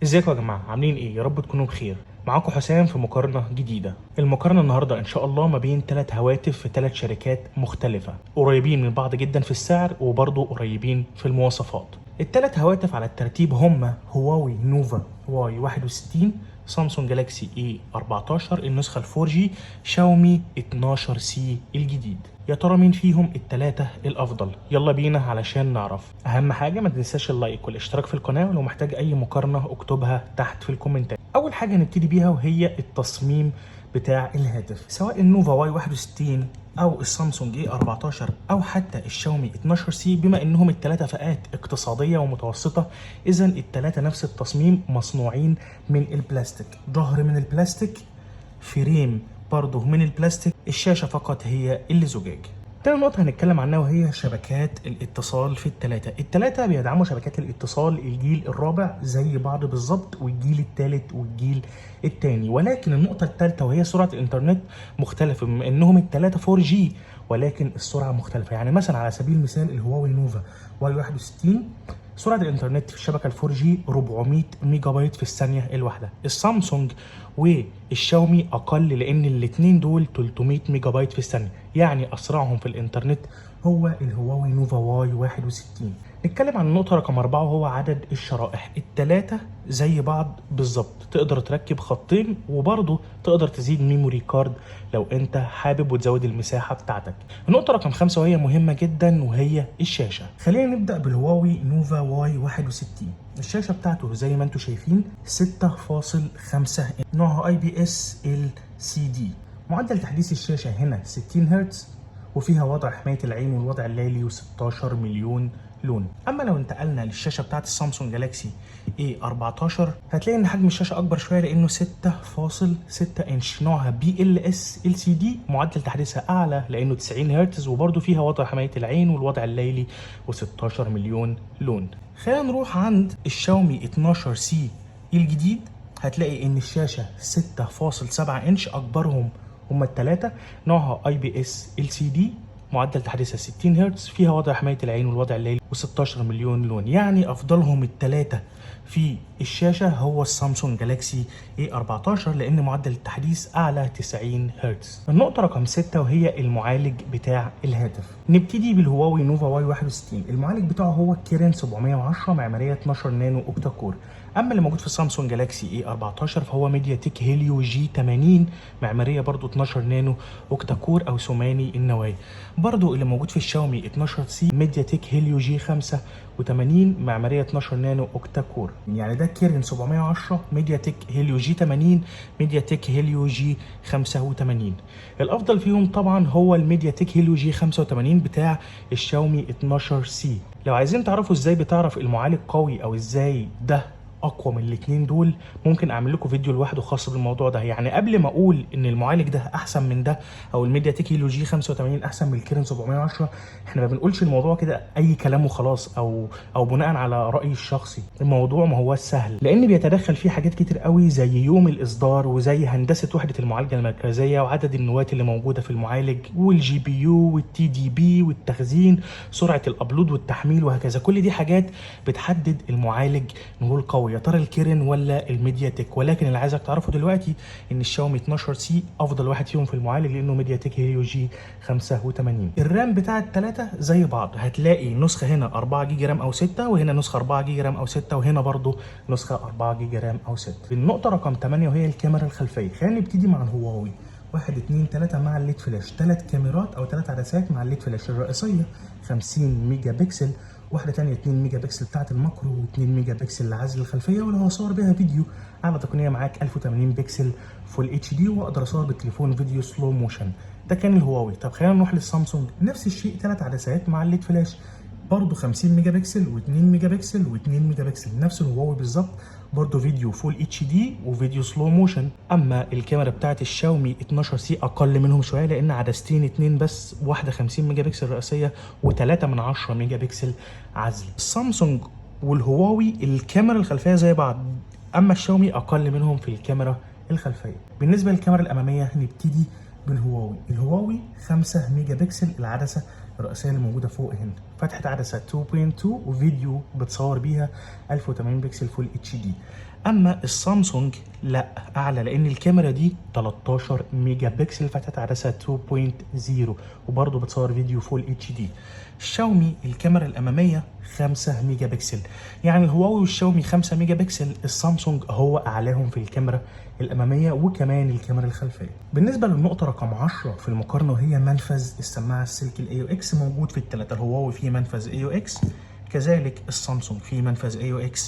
ازيكم يا جماعة؟ عاملين ايه؟ يا رب تكونوا بخير. معاكم حسام في مقارنة جديدة. المقارنة النهاردة ان شاء الله ما بين 3 هواتف في 3 شركات مختلفة، قريبين من بعض جدا في السعر وبرضه قريبين في المواصفات. الثلاث هواتف على الترتيب هم هواوي نوفا واي 61، سامسونج جالاكسي اي 14 النسخة 4 جي، شاومي 12 سي الجديد. يا ترى مين فيهم التلاتة الأفضل؟ يلا بينا علشان نعرف. أهم حاجة ما تنساش ال like والاشتراك في القناة، ولو محتاج أي مقارنة اكتبها تحت في الكومنتات. أول حاجة نبتدي بيها وهي التصميم بتاع الهاتف، سواء النوفا واي 61 او السامسونج اي 14 او حتى الشاومي 12 سي، بما انهم التلاتة فئات اقتصادية ومتوسطة، اذا التلاتة نفس التصميم، مصنوعين من البلاستيك، ظهر من البلاستيك، frame برضه من البلاستيك، الشاشة فقط هي اللي زجاج. تاني نقطة هنتكلم عنها وهي شبكات الاتصال في التلاتة. التلاتة بيدعموا شبكات الاتصال الجيل الرابع زي بعض بالظبط، والجيل التالت والجيل التاني، ولكن النقطة التالتة وهي سرعة الانترنت مختلفة، بما انهم التلاتة 4G ولكن السرعة مختلفة. يعني مثلا على سبيل المثال الهواوي نوفا واي 61 سرعة الانترنت في الشبكة ال 4G 400 ميجا بايت في الثانية الواحدة. السامسونج والشاومي أقل لأن الاتنين دول 300 ميجا بايت في الثانية، يعني أسرعهم في الانترنت هو الهواوي نوفا واي 61. نتكلم عن النقطة رقم 4 وهو عدد الشرائح. التلاتة زي بعض بالظبط، تقدر تركب خطين وبرضه تقدر تزيد memory card لو انت حابب وتزود المساحة بتاعتك. النقطة رقم 5 وهي مهمة جدا وهي الشاشة. خلينا نبدأ بالهواوي نوفا واي 61. الشاشة بتاعته زي ما انتم شايفين 6.5، نوعها اي بي اس ال سي دي. معدل تحديث الشاشة هنا 60 هرتز، وفيها وضع حماية العين والوضع الليلي و16 مليون لون. اما لو انتقلنا للشاشه بتاعت السامسونج جالاكسي اي 14 هتلاقي ان حجم الشاشة اكبر شوية لانه 6.6 انش، نوعها بي ال اس ال سي دي، معدل تحديثها اعلى لانه 90 هرتز، وبرده فيها وضع حماية العين والوضع الليلي و16 مليون لون. خلينا نروح عند الشاومي 12 سي الجديد، هتلاقي ان الشاشة 6.7 انش، اكبرهم هما الثلاثة، نوعها اي بي اس ال سي دي، معدل تحديثها 60 هرتز، فيها وضع حماية العين والوضع الليلي و16 مليون لون. يعني افضلهم الثلاثة في الشاشة هو السامسونج جالاكسي اي 14 لان معدل التحديث اعلى 90 هرتز. النقطة رقم 6 وهي المعالج بتاع الهاتف. نبتدي بالهواوي نوفا واي 61. المعالج بتاعه هو كيرين 710 معمارية 12 نانو octa core. اما اللي موجود في سامسونج جالاكسي اي 14 فهو ميديا تك هيليو جي 80 معمارية برضو 12 نانو octa core او ثماني النواة. برضو اللي موجود في الشاومي 12 سي ميديا تك هيليو جي 85 معمارية 12 نانو octa core. يعني ده كيرين 710، ميديا تك هيليو جي 80، ميديا تك هيليو جي 85. الافضل فيهم طبعا هو الميديا تك هيليو جي 85 بتاع الشاومي 12 سي. لو عايزين تعرفوا ازاي بتعرف المعالج قوي او ازاي ده اقوى من الاتنين دول، ممكن اعمل لكم فيديو لوحده خاص بالموضوع ده. يعني قبل ما اقول ان المعالج ده احسن من ده او الميديا تك هيليو جي 85 احسن من الكيرن 710، احنا ما بنقولش الموضوع كده اي كلام وخلاص او بناء على رايي الشخصي. الموضوع ما هو سهل لان بيتدخل فيه حاجات كتير قوي، زي يوم الاصدار وزي هندسة وحده المعالجة المركزية وعدد النواة اللي موجودة في المعالج وال GPU وال TDP والتخزين، سرعة ال upload والتحميل وهكذا. كل دي حاجات بتحدد المعالج نقول قوي يا ترى الكيرن ولا الميديا تك. ولكن اللي عايزك تعرفه دلوقتي ان الشاومي 12 سي افضل واحد فيهم في المعالج لانه ميديا تك هيليو جي 85. ال RAM بتاع الثلاثة زي بعض، هتلاقي نسخه هنا 4 جيجا RAM او 6، وهنا نسخه 4 جيجا RAM او 6، وهنا برضو نسخه 4 جيجا RAM او 6. النقطة رقم 8 وهي الكاميرا الخلفية. خلينا نبتدي مع الهواوي. 1 2 3 مع ال LED flash، 3 كاميرات او 3 عدسات مع ال LED flash. الرئيسية 50 ميجا بكسل، واحدة تانية 2 ميجا بكسل بتاعت ال macro، و2 ميجا بكسل لعزل الخلفية، ولو هصور بيها فيديو اعلى تقنية معاك 1080 pixel full HD، واقدر اصور بالتليفون فيديو slow motion. ده كان الهواوي. طب خلينا نروح للسامسونج. نفس الشيء، 3 عدسات مع ال LED flash، برضه 50 ميجا بكسل و2 ميجا بكسل و2 ميجا بكسل، نفس الهواوي بالظبط، برضه فيديو full HD وفيديو slow motion. اما الكاميرا بتاعت الشاومي 12 سي اقل منهم شوية لان عدستين اتنين بس، واحدة 50 ميجا بكسل رئيسية و3 من 10 ميجا بكسل عزل. السامسونج والهواوي الكاميرا الخلفية زي بعض، اما الشاومي اقل منهم في الكاميرا الخلفية. بالنسبة للكاميرا الامامية نبتدي بالهواوي. الهواوي 5 ميجا بكسل العدسة الرئيسية اللي موجودة فوق هنا، فتحه عدسة 2.2، وفيديو بتصور بيها 1080 pixel full HD. اما السامسونج لا، اعلى، لان الكاميرا دي 13 ميجا بكسل فتحة عدسة 2.0 وبرضه بتصور فيديو full HD. الشاومي الكاميرا الامامية 5 ميجا بكسل، يعني الهواوي والشاومي 5 ميجا بكسل، السامسونج هو اعلاهم في الكاميرا الامامية وكمان الكاميرا الخلفية. بالنسبة للنقطة رقم 10 في المقارنة وهي منفذ السماعة السلك ال AUX، موجود في الثلاثة. الهواوي فيه منفذ AUX، كذلك السامسونج فيه منفذ AUX،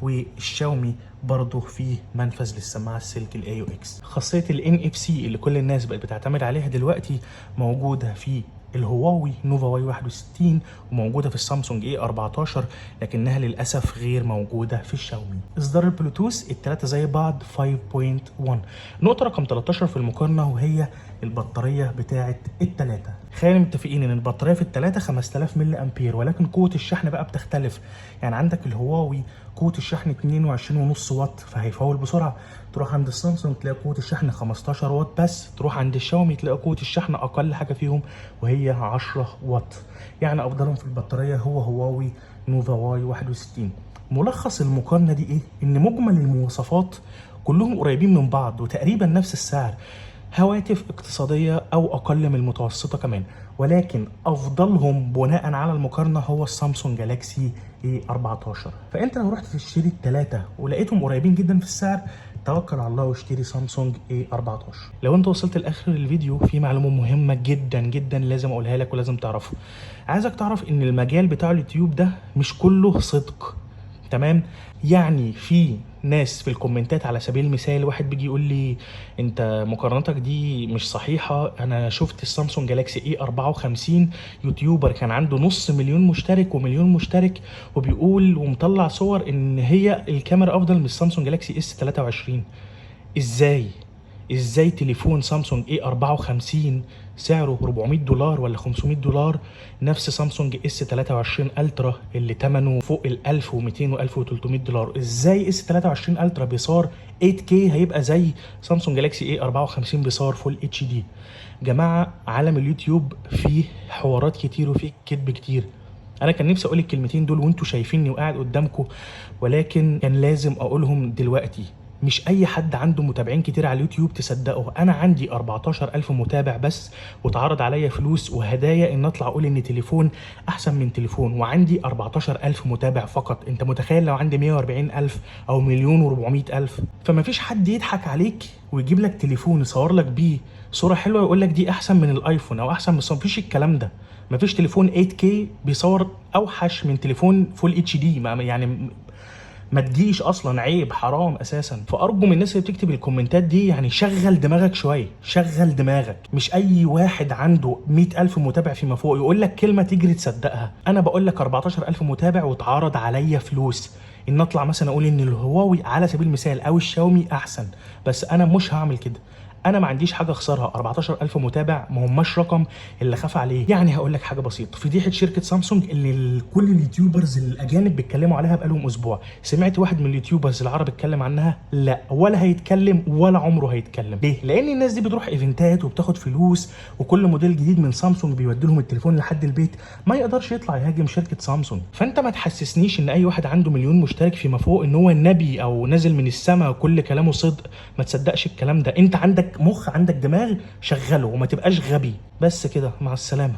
والشاومي برضه فيه منفذ للسماعه السلك ال AUX. خاصية ال NFC اللي كل الناس بقت بتعتمد عليها دلوقتي موجودة في الهواوي نوفا واي 61 وموجودة في السامسونج اي 14، لكنها للاسف غير موجودة في الشاومي. اصدار البلوتوث الثلاثة زي بعض 5.1. نقطة رقم 13 في المقارنة وهي البطارية بتاعه الثلاثة. خلينا متفقين ان البطارية في الثلاثة 5000 ملي امبير، ولكن قوة الشحن بقى بتختلف. يعني عندك الهواوي قوة الشحن 22.5 واط فهيفول بسرعة، تروح عند السامسونج تلاقي قوة الشحن 15 واط بس، تروح عند الشاومي تلاقي قوة الشحن اقل حاجة فيهم وهي 10 واط. يعني افضلهم في البطارية هو هواوي نوفا واي 61. ملخص المقارنة دي ايه؟ ان مجمل المواصفات كلهم قريبين من بعض وتقريبا نفس السعر، هواتف اقتصادية أو أقل من المتوسطة كمان، ولكن أفضلهم بناء على المقارنة هو السامسونج جالاكسي A14. فأنت لو رحت تشتري التلاتة ولقيتهم قريبين جدا في السعر، توكل على الله واشتري سامسونج A14. لو انت وصلت لاخر الفيديو في معلومة مهمة جدا جدا لازم اقولها لك ولازم تعرفها. عايزك تعرف ان المجال بتاع اليوتيوب ده مش كله صدق، تمام؟ يعني في ناس في الكومنتات على سبيل المثال واحد بيجي يقول لي انت مقارنتك دي مش صحيحة، انا شفت السامسونج جالاكسي اي 54 يوتيوبر كان عنده 500,000 مشترك ومليون مشترك وبيقول ومطلع صور ان هي الكاميرا افضل من السامسونج جالاكسي اس 23. ازاي؟ ازاي تليفون سامسونج اي 54 سعره $400 ولا $500 نفس سامسونج اس 23 الترا اللي ثمنه فوق ال 1200 و $1300؟ ازاي اس 23 الترا بيصور 8K هيبقى زي سامسونج جالاكسي اي 54 بيصور full HD؟ جماعة عالم اليوتيوب فيه حوارات كتير وفيه كذب كتير. انا كان نفسي اقول الكلمتين دول وانتوا شايفيني وقاعد قدامكم، ولكن كان لازم اقولهم دلوقتي. مش اي حد عنده متابعين كتير على اليوتيوب تصدقه. انا عندي 14,000 متابع بس، واتعرض عليا فلوس وهدايا ان اطلع اقول ان تليفون احسن من تليفون، وعندي 14,000 متابع فقط. انت متخيل لو عندي 140,000 او 1,400,000؟ فما فيش حد يضحك عليك ويجيب لك تليفون يصور لك بيه صورة حلوة ويقول لك دي احسن من الايفون او احسن من السامسونج. مفيش الكلام ده. مفيش تليفون 8K بيصور اوحش من تليفون full HD، يعني ما تجيش اصلا، عيب حرام اساسا. فارجو من الناس اللي بتكتب الكومنتات دي يعني شغل دماغك شوية، شغل دماغك. مش اي واحد عنده 100,000 متابع فيما فوق يقول لك كلمة تجري تصدقها. انا بقول لك 14,000 متابع واتعرض عليا فلوس ان اطلع مثلا اقول ان الهواوي على سبيل المثال او الشاومي احسن، بس انا مش هعمل كده. انا ما عنديش حاجة اخسرها. 14,000 متابع ما هماش رقم اللي خاف عليه. يعني هقول لك حاجة بسيطة، فضيحة شركة سامسونج اللي كل ال YouTubers الاجانب بيتكلموا عليها بقالهم اسبوع، سمعت واحد من ال YouTubers العرب اتكلم عنها؟ لا، ولا هيتكلم ولا عمره هيتكلم. ليه؟ لان الناس دي بتروح ايفنتات وبتاخد فلوس، وكل موديل جديد من سامسونج بيودي لهم التليفون لحد البيت، ما يقدرش يطلع يهاجم شركة سامسونج. فانت ما تحسسنيش ان اي واحد عنده مليون مشترك فيما فوق ان هو النبي او نازل من السماء وكل كلامه صدق. ما تصدقش الكلام ده. انت عندك مخ، عندك دماغ، شغله وما تبقاش غبي. بس كده، مع السلامة.